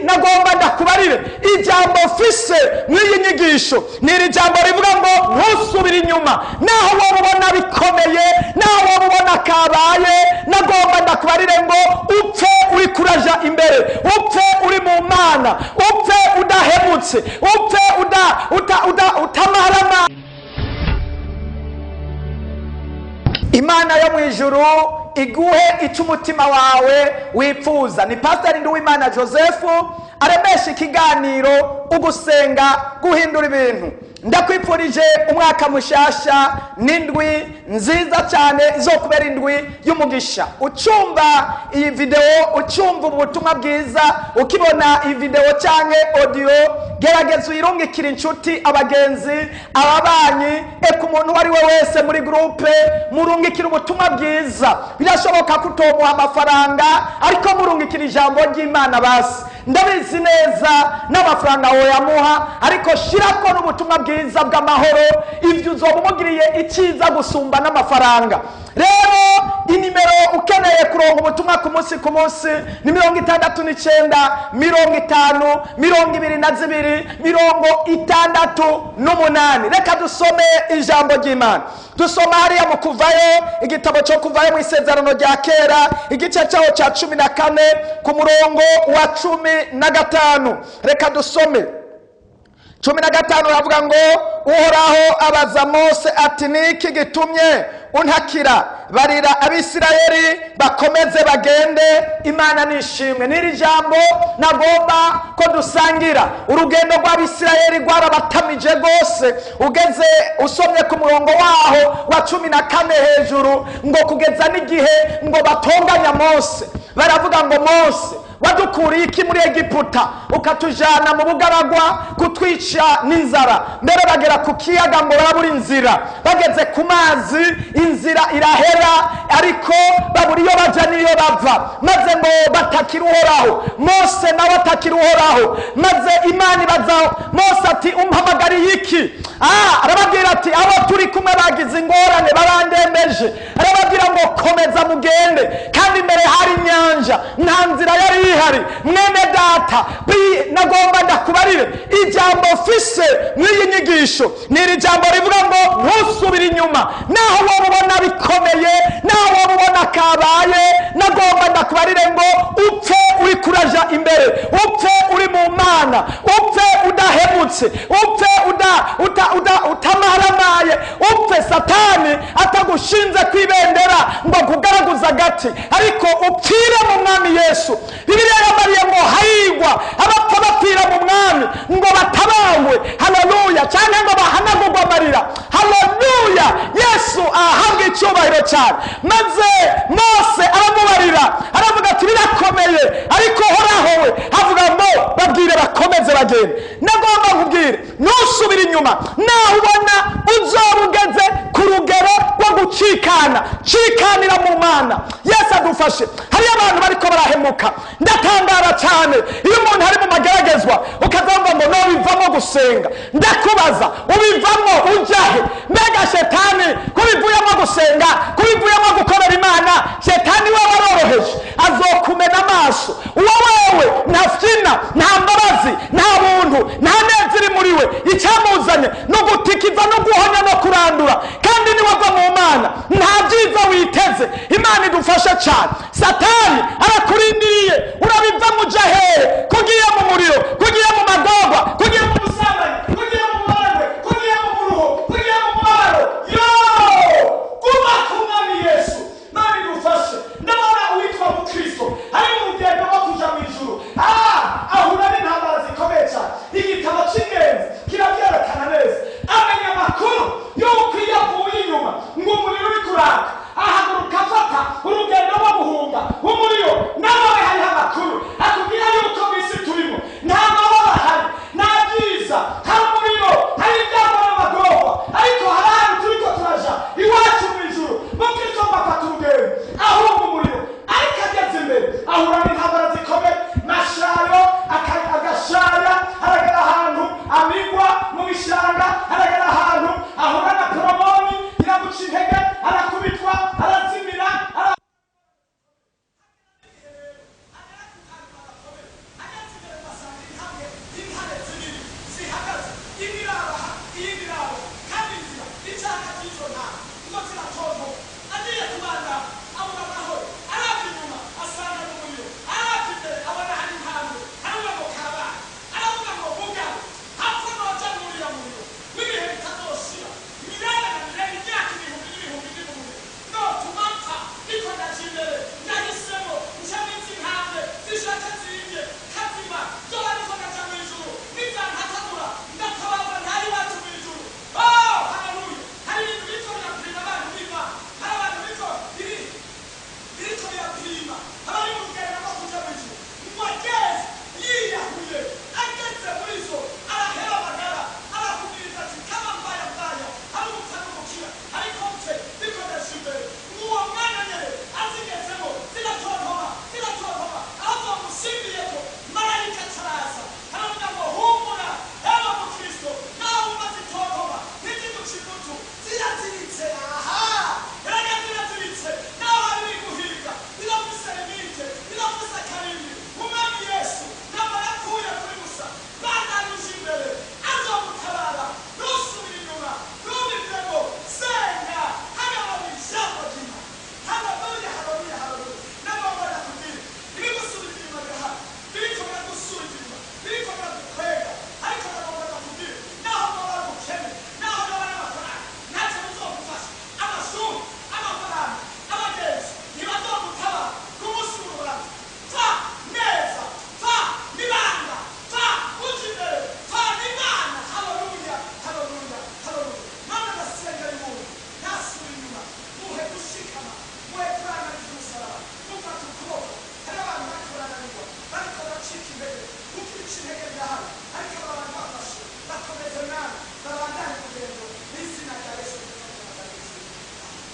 Nagomba ndakubarire ijambo mfise mw'iyi nyigisho. Ni iri jambo rivuga ngo ntusubire inyuma, naho wowe ubona bikomeye, naho wowe ubona kabaye. Nagomba ndakubarire ngo upfe uri kuraja imbere, upfe uri mu Mana, upfe udahemutse, upfe uda uta uda utamarama. Imana yo mu ijuru iguhe icyo umutima wawe wifuza. Ni Pasiteri Nduwimana Joseph aremesha ikiganiro Ugusenga Guhindura Ibintu. Ndakwifurije umwaka mushasha n'indwi nziza cyane izokubera indwi y'umugisha. Ucumva iyi videwo, ucumva ubutumwa bwiza, ukibona iyi videwo cyangwa audio, gerageza uyirungikire inshuti, abagenzi, ababanyi, eka umuntu uwo ari we wese muri groupe, murungikire ubutumwa bwiza. Birashoboka ko utomuha amafaranga, ariko murungikira ijambo ry'Imana. Basi ndabizi neza n'amafaranga woyamuha, ariko shirako n'ubutumwa bwiza bw'amahoro. Ibyo uzoba umugiriye icyiza gusumba n'amafaranga. Rero inimero ukeneye kuronka ubutumwa ku munsi ku munsi ni 69 50 22 68. Reka dusome ijambo ry'Imana. Dusoma hariya mu Kuvayo, igitabo cyo Kuvayo mu Isezerano rya Kera, igice cyaho cya 14 ku murongo wa 15. Reka dusome 15. Uravuga ngo: "Uhoraho abaza Mose ati: 'Niki gitumye untakira? Barira Abisirayeli bakomeze bagende.'" Imana nishimwe. N'iri jambo nagomba ko dusangira. Urugendo rw'Abisirayeli rwarabatamije rwose. Ugeze usomye ku murongo waho wa 14 hejuru, ngo kugeza n'igihe ngo batonganya Mose, baravuga ngo: "Mose, wadukuriye iki muri Egiputa ukatujana mu bugaragwa kutwica n'inzara?" Mbere bagera ku kiyaga ngo barabura inzira. Bageze ku mazi, inzira irahera, ariko babura iyo baja n'iyo bava, maze ngo batakira Uhoraho. Mose nawe atakira Uhoraho, maze Imana ibaza Mose ati: "Umpamagariye iki?" Arababwira ati: "Abo turi kumwe bagize ingorane, barandembeje." Arababwira ngo: "Komeza mugende." Kandi imbere hari inyanja, nta nzira yari ihari. Mwene data, nagomba ndakubarire ijambo mfise mw'iyi nyigisho. Ni iri jambo rivuga ngo ntusubire inyuma, naho wowe ubona bikomeye, naho wowe ubona kabaye. Nagomba ndakubarire ngo upfe uri kuraja imbere, upfe uri mu Mana, upfe udahemutse, upfe uda uta uda utamaramaye, upfe Satani atagushinze ku ibendera ngo akugaragaze agati, ariko upfire mu Mwami Yesu. Bibiliya yamariye ngo: "Hahigwa abapfa bapfira mu Mwami, ngo batabangwe," haleluya, cyangwa ngo bahanagurwe amarira. Haleluya, Yesu ahabwa icyubahiro cyane. Maze Mose aramubarira, aravuga ati: "Birakomeye, ariko Horaho we avuga ngo babwire bakomeze bagende." Nagomba nkubwire, ntusubire inyuma naho ubona uzoba ugeze ku rugero rwo gucikana. Cikanira mu Mana. Yesu adufashe. Hariyo abantu bariko barahemuka. Ndatangara cyane iyo umuntu ari mu mageragezwa, ukazumva ngo nobivamo gusenga. Ndakubaza, ubivamo ujyahe? Mbega shetani kubivuyemo gusenga, kubivuyemo gukorera Imana, shetani we waroroheje, azokumena amaso. Uwo wewe nta fyina, nta mbabazi, nta buntu, nta neza iri muri we. Icyamuzanye ni ugutikiza no guhonya no kurandura. Kandi niwava mu Mana, nta byiza witeze. Imana idufashe cyane. Satani arakurindiriye. Urabivamo uja hehe? Kugiye mu muriro, kugiye mu magorwa, kugiye mu busambanyi, kugiye mu bubarwe, kugiye mu muruho, kugiye mu mubabaro? Yo guma ku Mwami Yesu. Imana idufashe. Ndabona uwitwa Mukristo ari mu rugendo rwo kuja mu ijuru.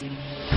Amen.